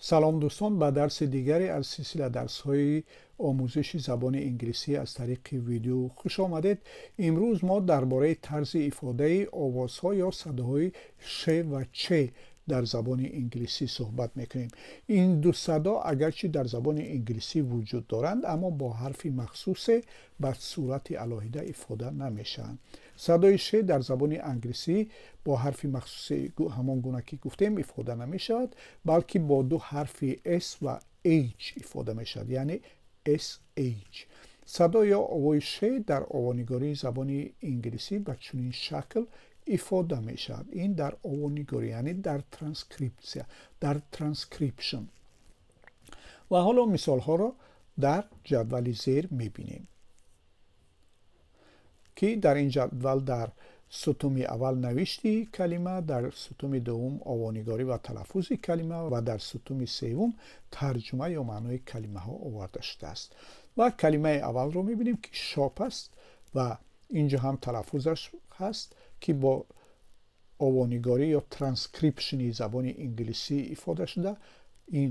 Салом, дӯстон, ба дарси дигаре аз силсила дарсҳои омӯзиши забони инглисӣ аз тариқи видео хуш омадед. Имрӯз мо дар бораи тарзи ифодаи овозҳо ё садоҳои ш ва ч дар забони инглисӣ суҳбат мекунем. Ин ду садо агарчи дар забони инглисӣ вуҷуд доранд, аммо бо ҳарфи махсусе ба сурати алоҳида ифода намешаванд. Садои ш дар забони англисӣ бо ҳарфи махсуси, ҳамон гуна ки гуфтем, ифода намешавад, балки бо ду ҳарфи s ва h ифода мешавад, яъне sh. Садо ё овои ш дар овонигории забони инглисӣ ба чунин шакл ифода мешавад. Ин дар овонигорӣ, яъне дар транскрипсия, дар transcription. Ва ҳоло мисолҳоро дар ҷадвали зер мебинем, ки дар ин ҷадвал дар сутуни аввал навишти калима, дар сутуни дуввум овонигорӣ ва талаффузи калима ва дар сутуни севум тарҷума ё маънои калимаҳо оварда шудааст. Ва калимаи аввалро мебинем, ки shop аст, ва инҷо ҳам талаффузаш ҳаст, ки бо овонигорӣ ё транскрипшни забони инглисӣ ифода шуда. Ин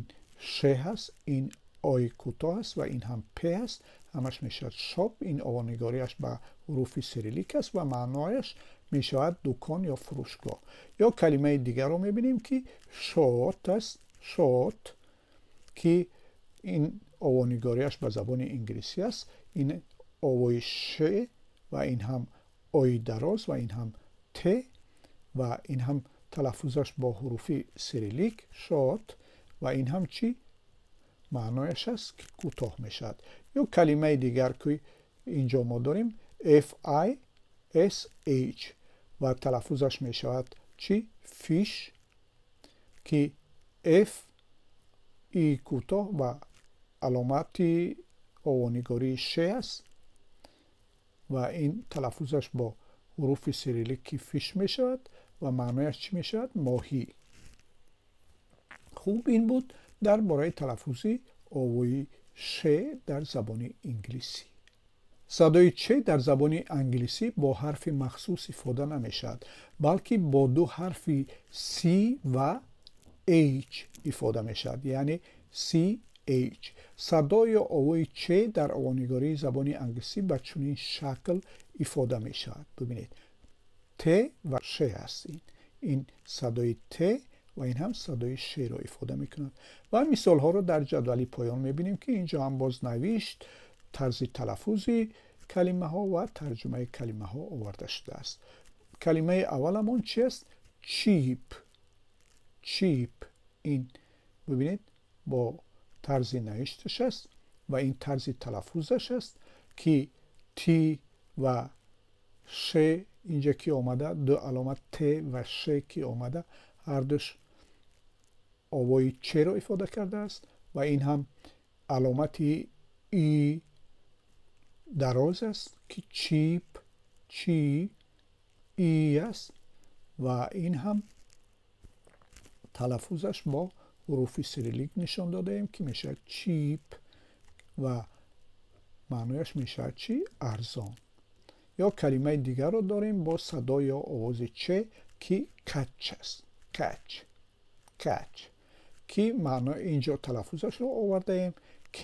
ш ҳаст, ин ои кӯтоҳ аст ва ин ҳам п аст, ҳамаш мешавад shop. Ин овонигориаш ба ҳуруфи сирилик аст ва маънояш мешавад дукон ё фурӯшгоҳ. Ё калимаи дигарро мебинем, ки short аст, short, ки ин овонигориаш ба забони инглисӣ аст. Ин овои ш ва ин ҳам ои дароз ва ин ҳам т ва ин ҳам талаффузаш бо ҳуруфи сирилик, short. Ва ин ҳам чӣ маънояш аст, ки кӯтоҳ мешавад. Ё калимаи дигар, ки инҷо мо дорем, fish ва талаффузаш мешавад чӣ? Fish, ки f, и кӯтоҳ ва аломати овонигории ш аст ва ин талаффузаш бо ҳуруфи сирилики fish мешавад ва маънояш чӣ мешавад? Моҳӣ. Хуб, ин буд дар бораи талаффузи овои ш дар забони инглисӣ. Садои ч дар забони англисӣ бо ҳарфи махсус ифода намешавад, балки бо ду ҳарфи c ва h ифода мешавад, яъне ch. Садо ё овои ч дар овонигории забони англисӣ ба чунин шакл ифода мешавад. Бибинед, т ва ш аст. Ин садои т ва ин ҳам садои шро ифода мекунад. Ва мисолҳоро дар ҷадвали поён мебинем, ки инҷо ҳам боз навишт, тарзи талаффузи калимаҳо ва тарҷумаи калимаҳо оварда шудааст. Калимаи авваламон чи аст? Cheap, cheap. Ин, бибинед, бо тарзи навишташ аст ва ин тарзи талаффузаш аст, ки т ва ш инҷа ки омада, ду аломат т ва ш ки омада, ҳардуш овои чро ифода кардааст. Ва ин ҳам аломати и дароз аст, ки cheap, чи и аст. Ва ин ҳам талаффузаш бо ҳуруфи сирилик нишон додаем, ки мешавад cheap ва маънояш мешавад чӣ? Арзон. Ё калимаи дигарро дорем бо садо ё овози ч, ки catch аст, catch, catch, ки маъно инҷо талаффузашро овардаем, к,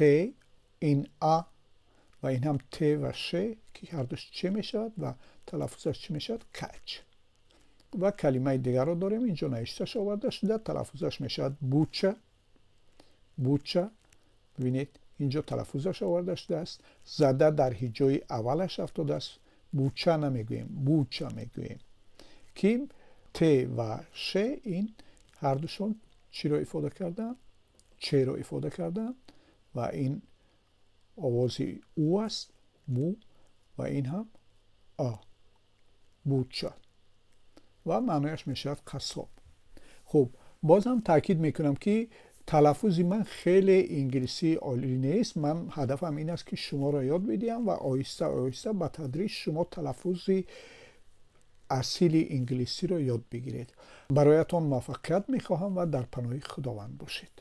ин а ва ин ҳам т ва ш, ки ҳардуш ч мешавад ва талаффузаш чӣ мешавад? Catch. Ва калимаи дигарро дорем, инҷо навишташ оварда шуда, талаффузаш мешавад butcher, butcher. Бибинед, инҷо талаффузаш оварда шудааст, зада дар ҳиҷои аввалаш афтодааст. Буча намегӯем, butcher мегӯем, ки т ва ш ин ҳардушон чиро ифода карданд? Чро ифода карданд. Ва ин овози у аст, бу, ва ин ҳам а, butcher, ва маънояш мешавад қассоб. Хуб, бозам таъкид мекунам, ки талаффузи ман хеле инглисии олӣ нест. Ман ҳадафам ин аст, ки шуморо ёд бидиҳам ва оҳиста оҳиста, ба тадриҷ шумо талаффузи асили инглисиро ёд бигиред. Бароятон муваффақият мехоҳам ва дар паноҳи Худованд бошед.